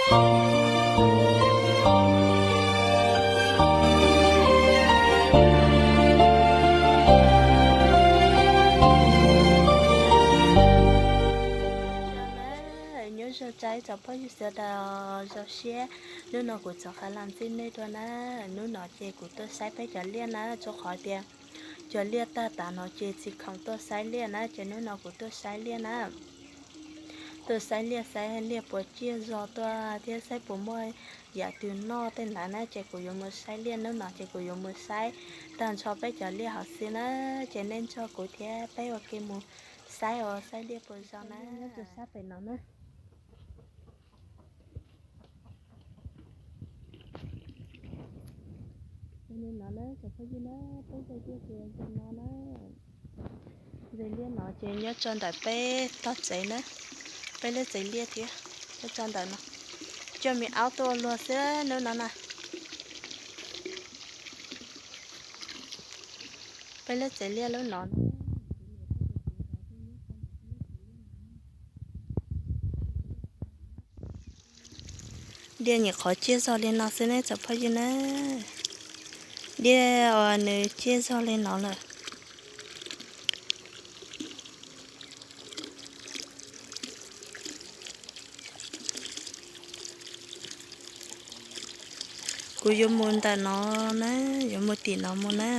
Nyob zoo tsaib tsoom phooj ywg sawv daws, zoo siab hnub no kuv txog qab los ntsib nej dua na. Hnub no ces kuv tuaj saib peb cov liaj na, rau qhov tias cov liaj tag tas no ces tsis khoom tuaj saib liaj na, ces hnub no kuv tuaj saib liaj na. Tuaj saib liaj, saib liaj puas ciaj zog tuaj thiab saib puas muaj yam twg noj tej ntawd na, ces kuv yuav mus saib liaj. Hnub no ces kuv yuav mus saib tag nrho peb cov liaj hauv xwb na, ces nej nrog kuv thiab peb ua ke mus saib os, saib liaj puas zoo na. Nyob rau sab pem no na. Li no na tsoom phooj ywg na, peb zej liaj ces zoo no na. Zej liaj no ces nyob rau ntawm peb tog tsev na, peb lub tsev liaj thiab, nyob rau ntawm no. Coj me aub tuaj ua luag xwb hnub no na. Peb lub tsev liaj lub no. Liaj nyuam qhuav ciaj zog li no xwb ne tsoom phooj ywg na. Liaj uas nws ciaj zog li no lawm. Kuv yuav mus ntawm no na, yuav mus tim no mus na.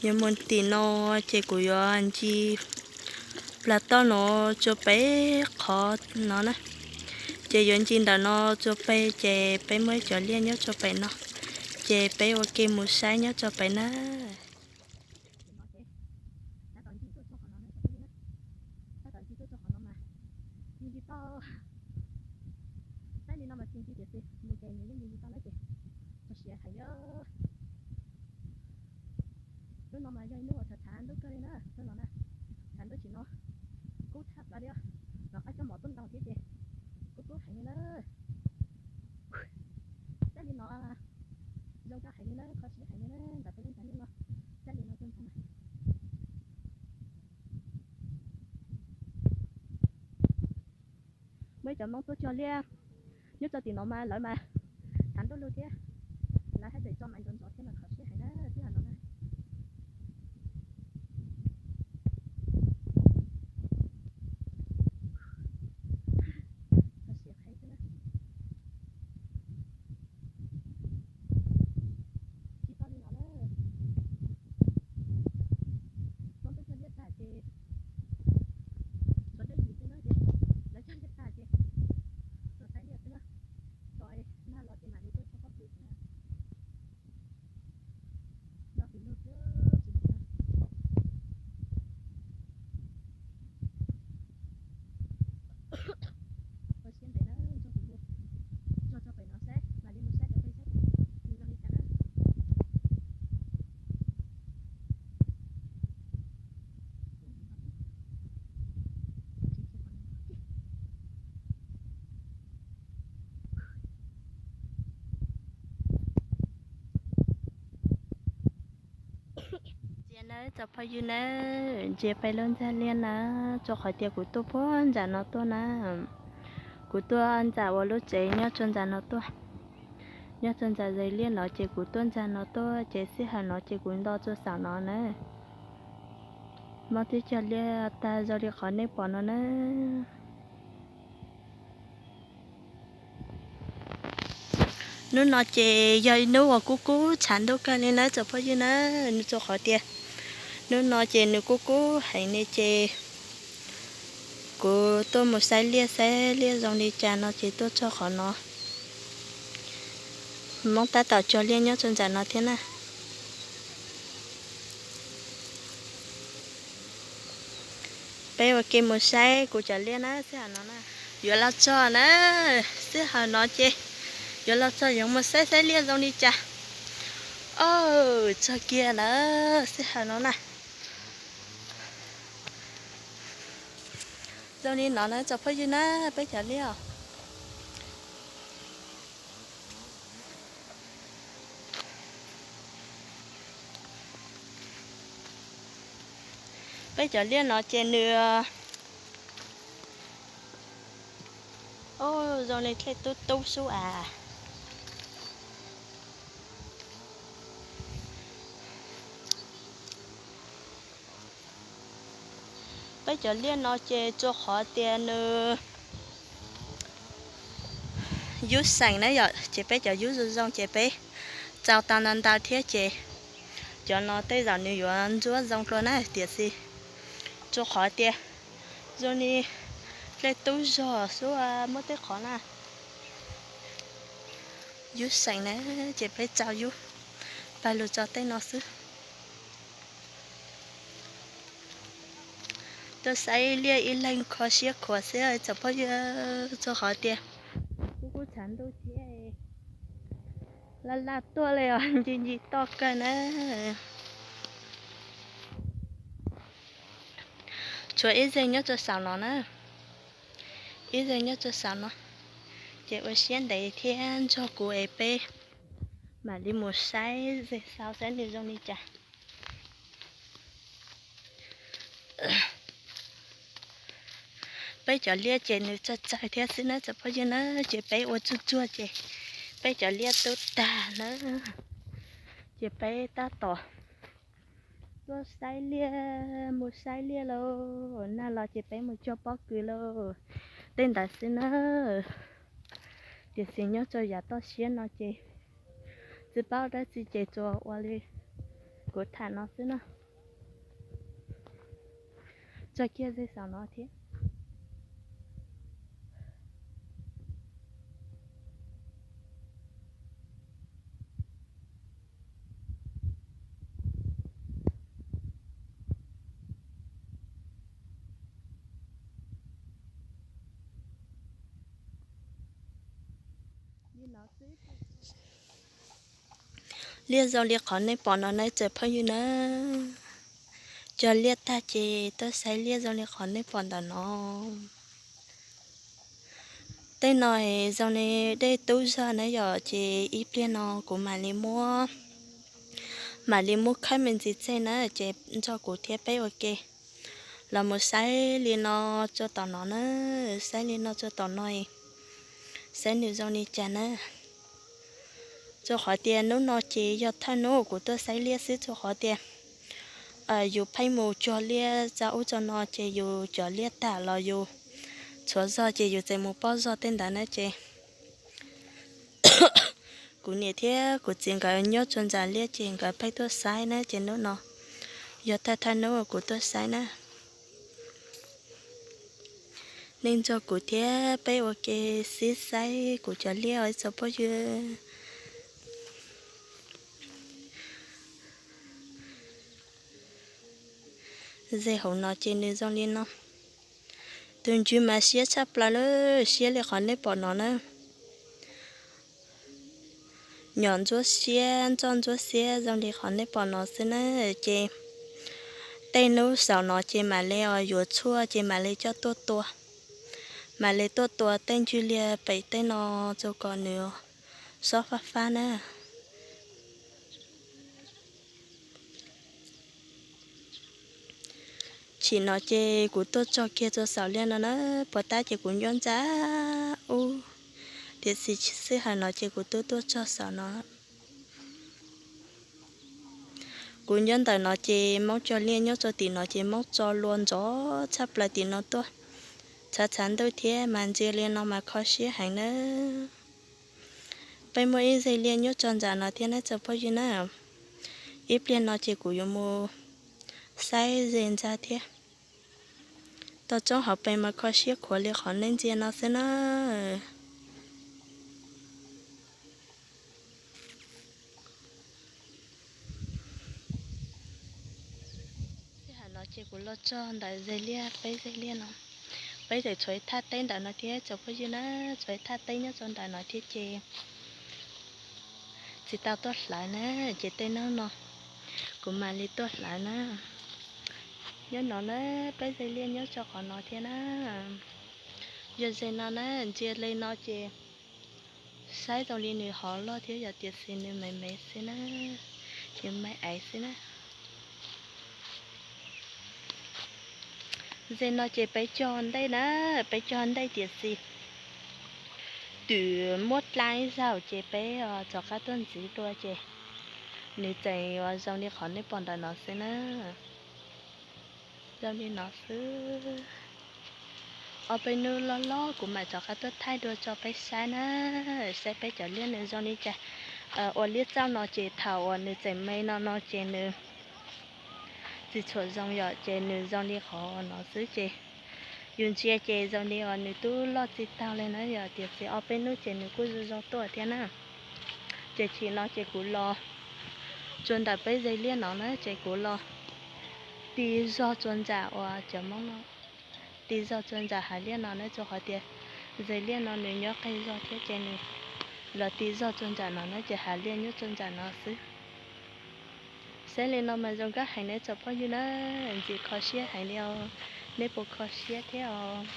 Yuav mus tim no ces kuv yuav ncig plas toj no tsua pem qhov no na. Ces yuav ncig ntawm no tsua pem ces peb muaj ib cov liaj nyob tsua pem no. Ces peb ua ke mus saib nyob tsua pem na. Saib li no mas tsis ncig tiam sis mus ces nws yeej ncig tau na ces kho siab heev li. Lub no mas yog ib lub uas thav thav ntuj kawg li na, lub no na, thav ntuj tsim no kub tshaj plaws li os. Los qab coj mov tuaj ntaus thiab ces kub kub heev li na. Saib li no zoo nkauj heev li na, kho siab heev li na, ntawm peb lub ntxa liaj no. Saib li no zoo nkauj mas. Muaj ib cov Hmoob tuaj cog liaj nyob rau tim no mas lawv mas thav ntuj lug thiab, lawv haj tseem tso mas ntxov ntxov thiab mas kho siab heev na, tib yam no na. Kho siab heev xwb na. Tsis tau li no na. Hmoob tuaj cog liaj tag ces tshuav dab tsi xwb na ces lawv cog liaj tag ces tuaj saib liaj xwb na. Tso nag los ces mam li tuaj tso pob kws xwb na. Noj pim lug xwb tsis mus na. Ua siab ntev na, nrog kuv mus txog txog pem no saib, mam li mus saib cov pem saib nws zoo li cas na. Ntsia nawb tsoom phooj ywg nawb, ntsia peb lub ntxa liaj na, rau qhov tias kuv tuaj puag nram no tuaj na. Kuv tuaj nram uas lub tsev nyob rau nram no tuaj. Nyob rau nram zej liaj no ces kuv tuaj nram no tuaj, ces sij hawm no ces kuv nto rau saum no na. Hmoob twb cog liaj tag zoo li qhov nej pom no na. Hnub no ces yog ib hnub uas kub kub tshav ntuj kawg li nawb tsoom phooj ywg na, nws rau qhov tias hnub no ces nws kub kub heev li ces kuv tuaj mus saib liaj, saib liaj zoo li cas no ces tuaj txog qhov no. Hmoob tab tom cog liaj nyob rau nram no thiab na. Peb ua ke mus saib kuv cov liaj na, sij hawm no na. Yuav los txog na, sij hawm no ces yuav los txog yuav mus saib saib liaj zoo li cas. Au, txog kiag na, sij hawm no na. Zoo li no na tsoom phooj ywg na, peb cov liaj. Peb cov liaj no ces nws, Zoo li dlej tub tub xwb as. Peb cov liaj no ces tsuas qhov tias nws yub seem na yom, ces peb cov yub zoo zoo ces peb txau tau ntau ntau thiab ces cov no tej zaum nws yuav ntsuab zoo dua na, tiam sis tsuas qhov tias zoo li dlej tub zog xwb, muaj tej qhov na yub seem na, ces peb txau yub pawg lug tso tej no xwb. Tuaj saib liaj ib leeg kho siab khuav xwb tsoom phooj ywg, tsuas qhov tias kuj kuj tshav ntuj thiab, laj laj tuaj li os, ncig ncig toj kawg na. Tshuav ib zeg nyob rau saum no na, ib zeg nyob rau saum no, ces ua siab ntev thiab nrog kuv es peb mam li mus saib zeg xaus saib nws zoo li cas. Peb cov liaj ces nws tsawg tsawg thiab xwb na tsoom phooj ywg na, ces peb ua tsuag tsuag ces peb cov liaj tub tag na, ces peb tab tom tuaj saib liaj, mus saib liaj lauj, nag los ces peb mus cog pob kws lauj, tej ntawd xwb na. Tiam sis nyob rau yav toj siab no ces tsis paub dab tsi ces tsuas ua li kuv tham no xwb na. Tso kiag zeg saum no thiab. Liaj zoo li qhov nej pom no na tsoom phooj ywg na. Cog liaj tag ces tuaj saib liaj zoo li qhov nej pom ntawm no. Tej no zoo li dej tub zog na yom, ces ib pliag no kuv mam li muab, mam li muab khawb me ntsis tseg na, ces nrog kuv thiab peb ua ke los mus saib li no rau tom no na, saib li no rau tom no, saib nws zoo li cas na. Rau qhov tias hnub no ces yog thawj hnub kuv tuaj saib liaj xwb, rau qhov tias yus pheej mus cog liaj tsa ub tsa no ces yus cov liaj tag los yus tshuav zog ces yus tseem mus pob zog tej ntawd na ces kuv niam thiab kuv txiv nkawd nyob rau nram liaj ces nkawd pheej tuaj saib na, ces hnub no yog thawj thawj hnub kuv tuaj saib na. Nej nrog kuv thiab peb ua ke sib saib kuv cov liaj os tsoom phooj ywg. Zeg hauv no ces nws zoo li no. Tus ntswg mas siab tshaj plaws lawm, siab li qhov nej pom no na. Nyom ntsuab siab, ntsoj ntsuab siab zoo li qhov nej pom no xwb na. Ces tej hnub saum no ces mam li yuav tshuaj ces mam li coj tuaj tua. Mam li tuaj tua tej ntswg liaj pem tej no rau kom nws sob fab fab na. Tsim no ces kuv tuaj tso kiag rau saum liaj no na, puas tab ces kuv nyob ntsa ub, tiam sis sij hawm no ces kuv twb tuaj tso saum no. Kuv nyob ntawm no ces Hmoob cog liaj nyob rau tim no ces Hmoob tso lua nrov tshaj plaws tim no tuaj. Tshav tshav ntuj thiab mas ntsia li no mas kho siab heev na. Peb muaj ib zeg liaj nyob rau nram no thiab na tsoom phooj ywg na. Ib pliag no ces kuv yuav mus saib zeg ntsa thiab. Toj roob hauv pes mas kho siab khuav li qhov nej ntsia no xwb na. Sij hawm no ces kuv los txog ntawm zeg liaj, peb zeg liaj no, peb tseem tshuav ib thaj teb ntawm no thiab tsoom phooj ywg na, tshuav ib thaj teb nyob rau ntawm no thiab ces tsis tau tuaj hlawv na, ces tej hnub no kuv mam li tuaj hlawv na. Nyob no na, peb zeg liaj nyob rau qhov no thiab na. Yog zeg no na, ntsia li no ces saib zoo li nws hov loj thiab yom, tiam sis nws me me xwb na, nws me aiv xwb na. Zeg no ces peb cog ntej na, peb cog ntej tiam sis twm muab dlaa ib zaug ces peb rov qab tuaj ntxiv dua ces nws tseem ua zoo li qhov nej pom ntawm no xwb na. Zoo li no xwb. Ob peb hnub loj loj kuv mam rov qab tuaj thaij dua tso peb saib na, saib peb cov liab nws zoo li cas. Ua liab txauj no ces thaum uas nws tseem me no no ces nws tsis tshua zoo yom, ces nws zoo li qhov no xwb ces yus ntsia ces zoo li uas nws twb loj tsis taug li na yom, tiam sis ob peb hnub ces nws kuj zoo zoo tuaj thiab na. Ces chim no ces kuv los tsuas ntawm peb ze liab no na ces kuv los ti zog tsuas ntsam uas cov Hmoob no, ti zog tsuas ntsam hav liab no na, rau qhov tias ze liab no nws nyob qis zog thiab ces nws los ti zog tsuas ntsam no na ces hav liab nyob tsuas ntsam no xwb. Saib li no mas zoo nkauj heev ne tsoom phooj ywg na, ntxim kho siab heev li os, nej puas kho siab thiab os?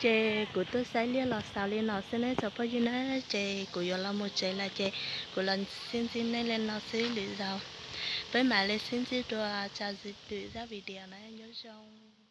Ces kuv tuaj saib liab los xaus li no xwb ne tsoom phooj ywg na, ces kuv yuav los mus tsev lawm ces kuv los sib ntsib nej li no xwb, lwm zaus peb mam li sib ntsib dua tso, twm zaj video na, nyob zoo.